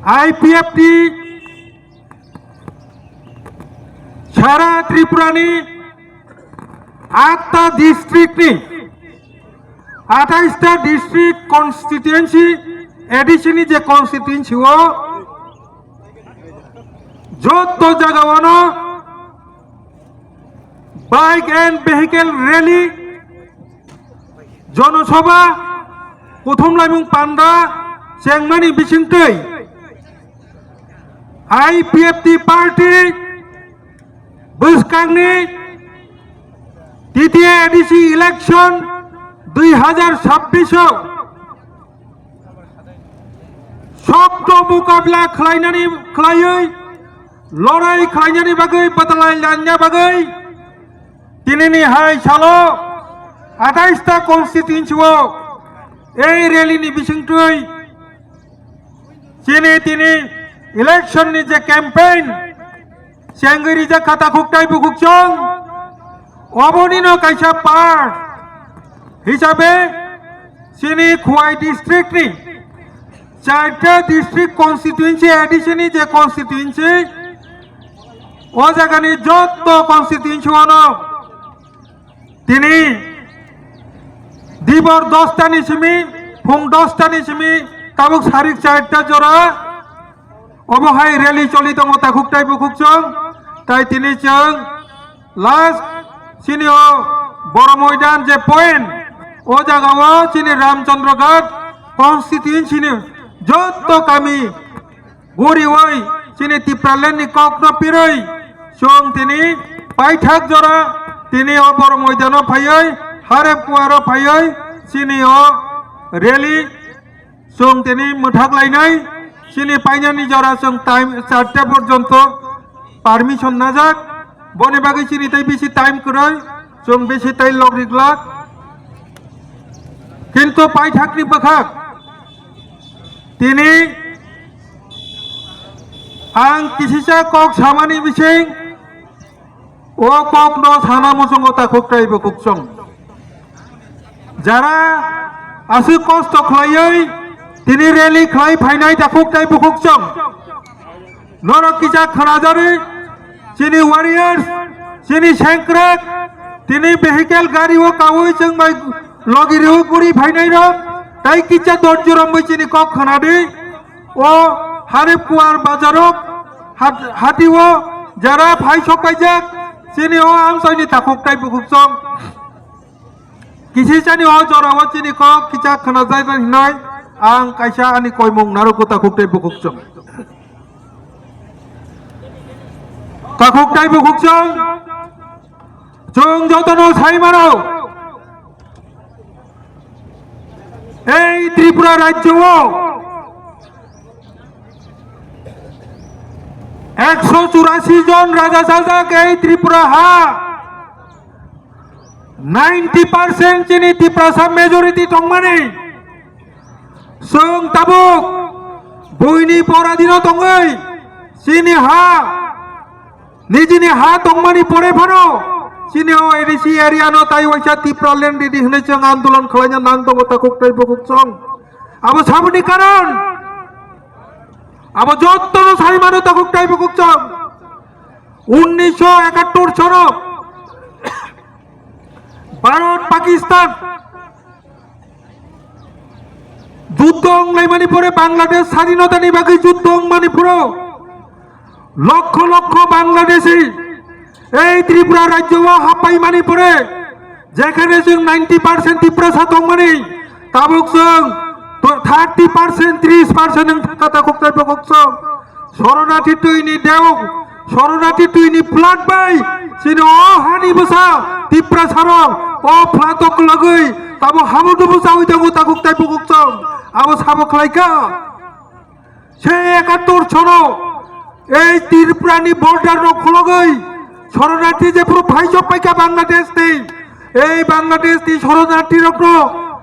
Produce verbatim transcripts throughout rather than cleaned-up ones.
I P F T sara Tripura ni atta district ni atais ta district constituency, A D C ni je constituency o jotto jaga o no bike and vehicle rally, jonosabha, kuthum laimung panda chengmani bisingtwi I P F T party bwskangni T T A A D C election dui hazar chabbish o shokto mukabla khlainani khlaiwi lorai khlainani bagwi, batalai lanya bagwi tinini hai salo atais ta constituency o ei rally ni bisingtwi chini tini election ni je campaign chengwi rijak kha takhuk tai bukhuk chwng, oboni no kaisa part hisabe chini Khowai district ni charta district constituency A D C ni je constituency, o jaga ni jotto constituency o no tini dibor dos ta ni simi, phung dos ta ni simi tabuk sarik charta jora obo hai rally choli tongo takhuk tai bukhuk chwng, tai tini chwng last chini o Boro Moidan je point, o jaga o chini Ramchandra Ghat constituency ni jotto kami guriwi chini Tipraland ni kok no pirwi chwng tini paithak jora tini o Boro Moidan o phaiwi Harep Kuar o phaiwi chini o rally chwng tini mwthak lainai, chini painani jora chwng time charta porjonto permission najak, boni bagwi chini tei bisi time kwrwi, chwng bisi tei log riglak. Kintu paithakni bwkhak tini ang kisisa kok samani bising o kok no sana muchungo takhuk tai bukhuk chwng. Jara aswk kosto khlaiwi tini rally khlai phainai takhuk tai bukhuk chwng. Norok kisa khnajari chini warriors, chini sengkrak, tini vehicle gari o kawi chwng bai logi riwi guri phainai rok. Tai kisa dorji romwi chini kok khnadi. O Harep Kuar bazarok hat-, hati o jara phai sok paijak chini o amchaini takhuk tai bukhuk chwng. Kisisani o jora o chini kok kisa khwnajak hinoi ang kaisa ani koimung narwkgo takhuk tai bukhuk chwng. Takhuk tai bukhuk chwng. Chwng jotono sai mano. Ei Tripura rajyo o ekso churasi jon raja sajak ei Tripura ha. Ninety percent chini Tiprasa majority tongmani. Chwng tabuk buini pora dino tongwi chini ha, nijini ha tongmani pore phano chini o A D C area no tai waisa Tipraland ridi hwnwi chwng andolon khlaina nang tongo takhuk tai bukhuk chwng. Abo saboni karon, abo jottono sai mano takhuk tai bukhuk chwng. Unnisho ekattor sono Bharat Pakistan juddo wnglaimani pore, Bangladesh sadinotani bagwi juddo wngmani pore, lokkho lokkho Bangladeshi ei Tripura rajyo o happaimani pore, jekhane chwng ninety percent Tiprasa tongmani, tabuk chwng thirty percent, tris percent wng thangkha takhuk tai bukhuk chwng. Soronarthi twini deu, soronarthi twini plat bai chini o hani bwsa Tiprasarok o plat o kwlagwi tabo habudu bwsa oi tongo takhuk tai bukhuk chwng. Abo sabo khlaikha. Sei ekattor sono ei Tripura ni border no khulogwi soronarthi jephuru phaisok paikha Bangladesh ni, ei Bangladesh ni soronarthi rokno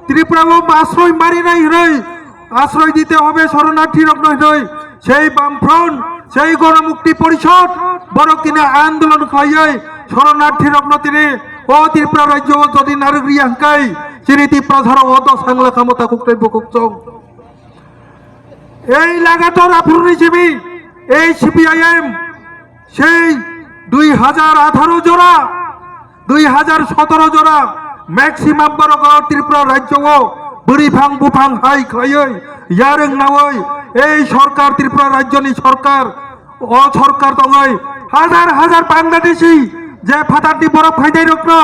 Tripura o asroi marinai hwnwi, asroi dite hobe soronarthi rokno hwnwi sei Bamfront, sei Gonomukti Porishod borok tini andolon khlaiwi soronarthi rokno tini o Tripura rajyo o jodi narwk riya hwnkhe chini Tiprasa rok o dos hangla kamo takhuk tai bukhuk chwng. Ei lagatar aphuruni simi, ei C P I M, sei dui hajar atharo jora, dui hajar sotoro jora, maximum borok o Tripura rajyo o bwrwi phang buphang hai khlaiwi, yarwng nawi, ei sorkar, Tripura rajyoni sorkar, o sorkar tongwi hajar hajar Bangladeshi je phatarni borok phainai rokno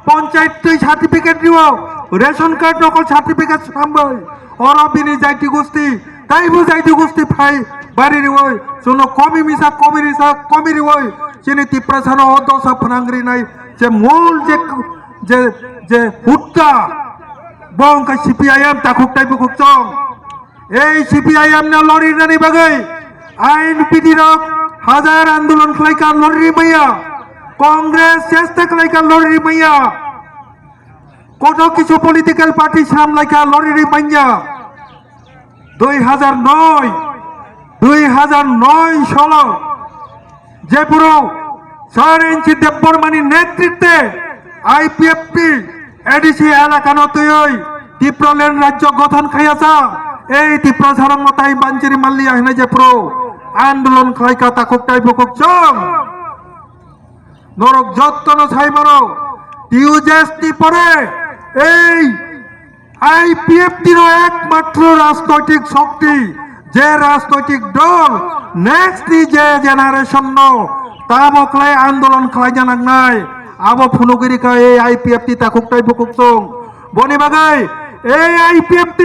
ponchayat twi certificate riwo, ration card nokol certificate swnamwi, oro bini jaiti gosti, taibo jaiti gosti phai bari riwi, chwngno komi misa, komi risa, komi riwi, chini Tiprasano o dosa phwnang rinai je mul je, je, je hutta, bo wngkha C P I M takhuk tei bukhuk chong. Ei C P I M no lorirnani bagwi I N P T rok hajar andolon khlaikha, loriri maya. Congress chesta khlaikha, loriri maya. Koto kisu political party samlaikha, loriri manya. Dui hajar noi, dui hajar noi solo, jephuru Sir N C Debbarmani netritwe I P F T A D C elakano twiwi Tipraland rajyo gothon khayasa, ei Tiprasarokno tai banchiri manliya hinwi jephuru andolon khlaikha takhuk tai bukhuk chwng. Norok jottono sai mano, T U J S ni pore ei I P F T no ekmatro rajnoitik shokti, je rajnoitik dol next ni je generation no tamo khlai andolon khlaina nangnai, abo phunugwi rikha ei I P F T takhuk tai bukhuk chwng. Boni bagwi ei I P F T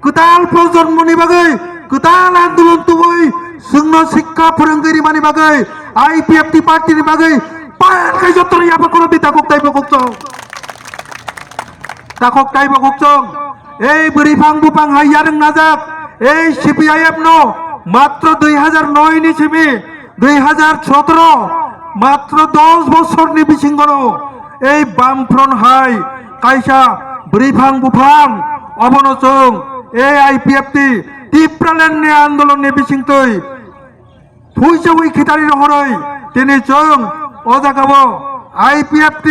kwtal projonmoni bagwi kwtal andolon tubui chwngno sikha phwrwngwi rimani bagwi I P F T party ni bagwi payal khai jottoni yapha khoro di takhuk tai bukhuk chwng. Takhuk tai bukhuk chwng. Ei bwrwi phang buphang hai yarwng najak. Ei C P I M no matro dui hajar noi ni simi dui hajar sotoro, matro dos bosorni bisingono ei Bamfront hai kaisa bwrwi phang buphang, obono chwng ei I P F T Tipraland ni andolon ni bisingtwi phuichawi khitari rohorwi tini chwng o jagao I P F T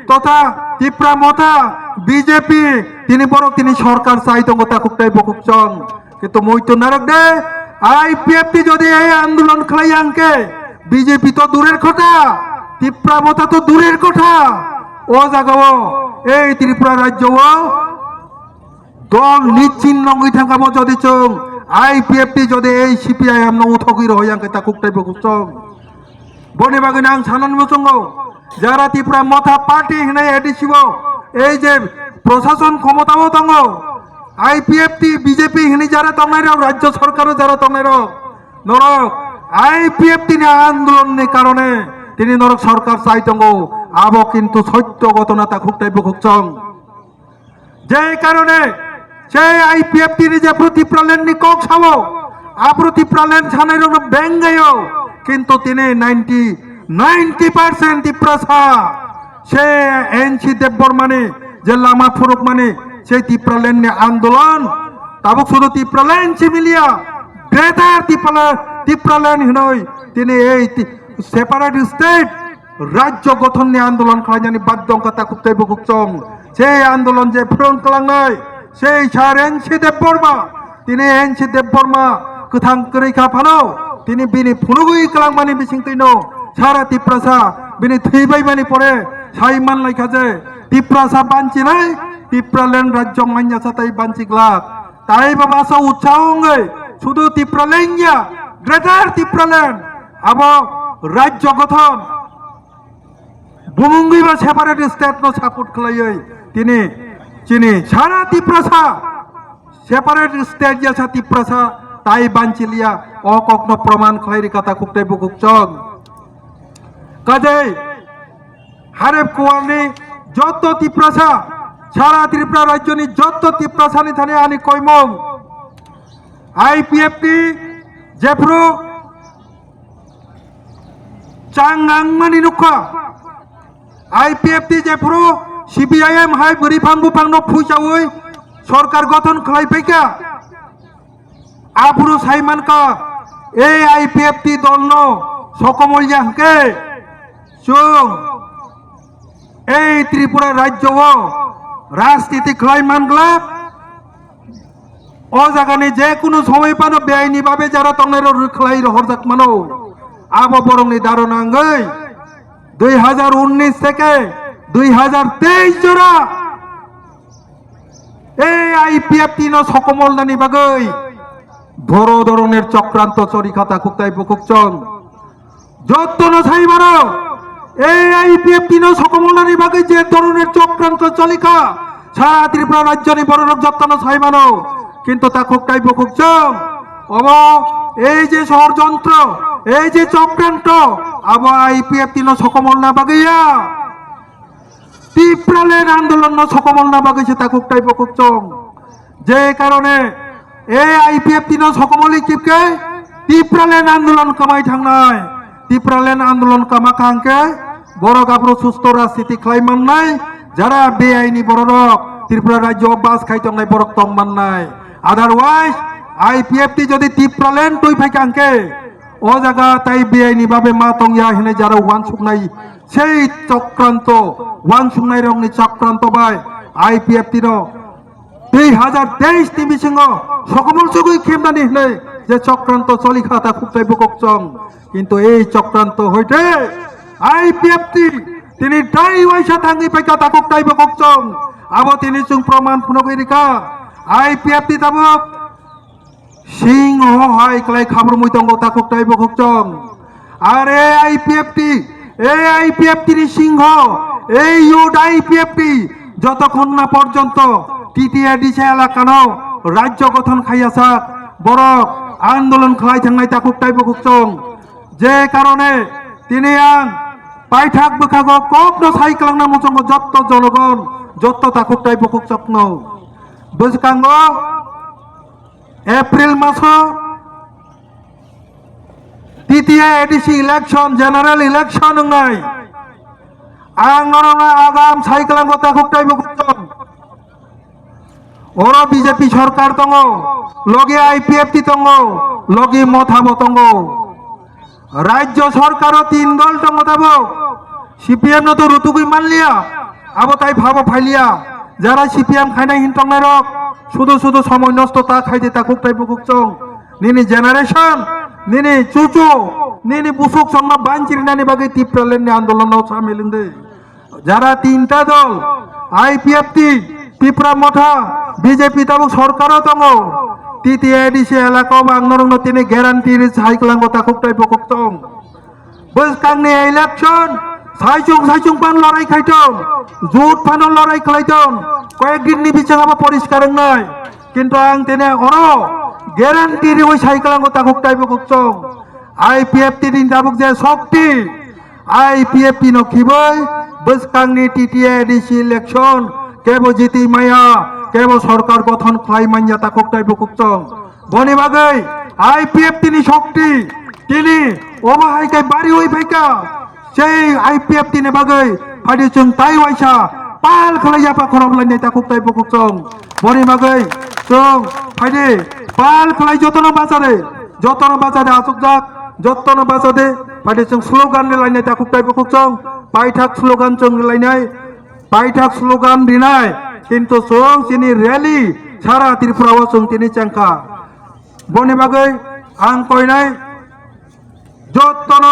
totha Tipra Motha B J P tini borok tini sorkar chai tongo takhuk tai bukhuk chwng. Kintu muitu narwk de, I P F T jodi ei andolon khlai ya hwnkhe B J P to durer kotha, Tipra Motha to durer kotha, o jagao ei Tripura rajyo o dol nischin nongwi thangkha bo jodi chwng I P F T jodi ei C P I M no uthogwi rohoi ya hwnkhe takhuk tai bukhuk chwng. Boni bagwino ang sanani muchungo, jara Tipra Motha Party hinwi A D C o, ei je prosason khomotao tongo, I P F T, B J P hinwi jara tongnairok, rajyo sorkaro jara tongnairok, norok I P F T ni andolon ni karone tini norok sorkar chai tongo, abo kintu sotyo ghotona takhuk tai bukhuk chwng. Je karone se I P F T ni jephru Tipraland ni kok sao, aphru Tipraland sanai rokno benggaio, kintu tini ninety, ninety percent Tiprasa se N C Debbarmani je lama phurukmani se Tipraland ni andolon, tabuk sudu Tipraland simi liya, Greater Tipala-, Tipraland hinoi tini ei ti-, separate state rajyo gothon ni andolon khlainani baddo wngkha takhuk tai bukhuk chwng. Se andolon jephru wng kwlangnai, se Sir N C Debbarma, tini N C Debbarma kwthang kwrwi kha phano, tini bini phunugwi kwlangmani bisingtwino sara Tiprasa bini thwibaimani pore sai manlaikha je Tiprasa banchinai, Tipraland rajyo manya satai banchi glak. Tai ba basa utsaho wngwi sudu Tipraland ya, Greater Tipraland, abo rajyo gothon bumungwi ba separate state no support khlaiwi tini chini sara Tiprasa separate state ya sa Tiprasa tai banchiliya, o kokno proman khlai rikha takhuk tai bukhuk chwng. Kajai Harep Kuwar ni jotto Tiprasa, sara Tripura rajyo ni jotto Tiprasa ni thani ani koimung I P F T jephru chang nangmani nukha, I P F T jephru C P I M hai bwrwi phang buphang no phuichawi sorkar gothon khlai phaikha. Aphuru sai mankha, ei I P F T dolno sokomolya hwnkhe chwng ei Tripura rajyo o rajniti khlai man glak, O jagani je kunu somoi phano beaini babe jara tongnai rok rwkhlai rohorjak mano. Abo borokni daro nangwi dui hazar unnish theke dui hazar teis jora ei I P F T no sokomolnani bagwi boro doroner chokranto chorikha takhuk tai bukhuk chong. Jottono sai mano, ei I P F T no sokomolnani bagwi je doroner chokranto cholikha, sara Tripura rajyoni bororok jottono sai mano, kintu takhuk tai bukhuk chong. Obo ei je shorjontro, ei je chokranto, abo I P F T no sokomolna bagwi ya. Tipraland andolon no sokomolna bagwi se takhuk tai bukhuk chong. Je karone ei I P F T no sokomoli kipke Tipraland andolon kwmai thangnai. Tipraland andolon kwma kha hwnkhe borok aphuru susto rajniti khlai mannai, jara beaini bororok Tripura rajyo bas khai tongnai borok tong mannai. Otherwise, I P F T jodi Tipraland twi phai kha hwnkhe o jaga tai beaini babe ma tongya hinwi jara uansuknai. Sei chokranto, uansuknairokni chokranto bai I P F T no dui hazar teis ni bisingo sokomol sugwi khemnani hinwi je chokranto cholikha takhuk tai bukhuk chong. Kintu ei chokranto hoite I P F T tini dai waisa thangwi paikha takhuk tai bukhuk chong. Abo tini chwng proman phunugwi rikha. I P F T tabuk singho hai klai khabrumwi tongo takhuk tai bukhuk chong. Are I P F T, ei I P F T ni singho, ei youth I P F T, jotokhon na porjonto T T A D C elakano rajyo gothon khaiya sak, borok andolon khlai thangnai takhuk tai bukhuk chong. Je karone tini ang paithak bwkhago kokno sai kwlangna muchungo jotto jonogon, jotto takhuk tai bukhuk chokno. Bwskango April maso T T A A D C election, general election wngnai. Ang norokno agam sai kwlanggo takhuk tai bukhuk chong. Oro B J P sorkar tongo, logi I P F T tongo, logi Motha bo tongo. Rajyo sorkaro tin dol tongo tabuk. C P M no to rutugwi manliya, abo tai phabo phailiya. Jara C P M khainai hin tongnai rok sudu sudu somoi nosto ta khaide takhuk tai bukhuk chong. Nini generation, nini chuchu, nini busuk chongma banchirinani bagwi Tipraland ni andolon no samil wngdi. Jara tinta dol, I P F T, Tipra Motha, B J P tabuk sorkaro tongo. T T A D C elakao bo ang norokno tini guarantee ri sai kwlango takhuk tai bukhuk tong. Bwskangni election saichung saichung pan lorai khai tong, jut phano lorai khlai tong, koyek din ni bichang abo poriskar wngnai. Kintu ang tini oro guarantee riwi sai kwlango takhuk tai bukhuk tong. I P F T ni tabuk je shokti, I P F T no khibai bwskangni T T A D C election kebo jiti maya, kebo sorkar gothon khlai manya takhuk tai bukhuk chong. Boni bagwi I P F T ni shokti tini obo hai khe bariwi phaikha. Sei I P F T ni bagwi phaidi chwng tai waisa pal khlai yapha khorok lainai takhuk tai bukhuk chong. Boni bagwi chwng phaidi pal khlai jotono bachade, jotono bachade achukjak, jotono bachade, phaidi chwng slogan rilainai takhuk tai bukhuk chong, paithak slogan chwng rilainai, paithak slogan rinai, kintu chwng chini rally sara Tripura o chwng tini chengkha. Boni bagwi ang koinai jotono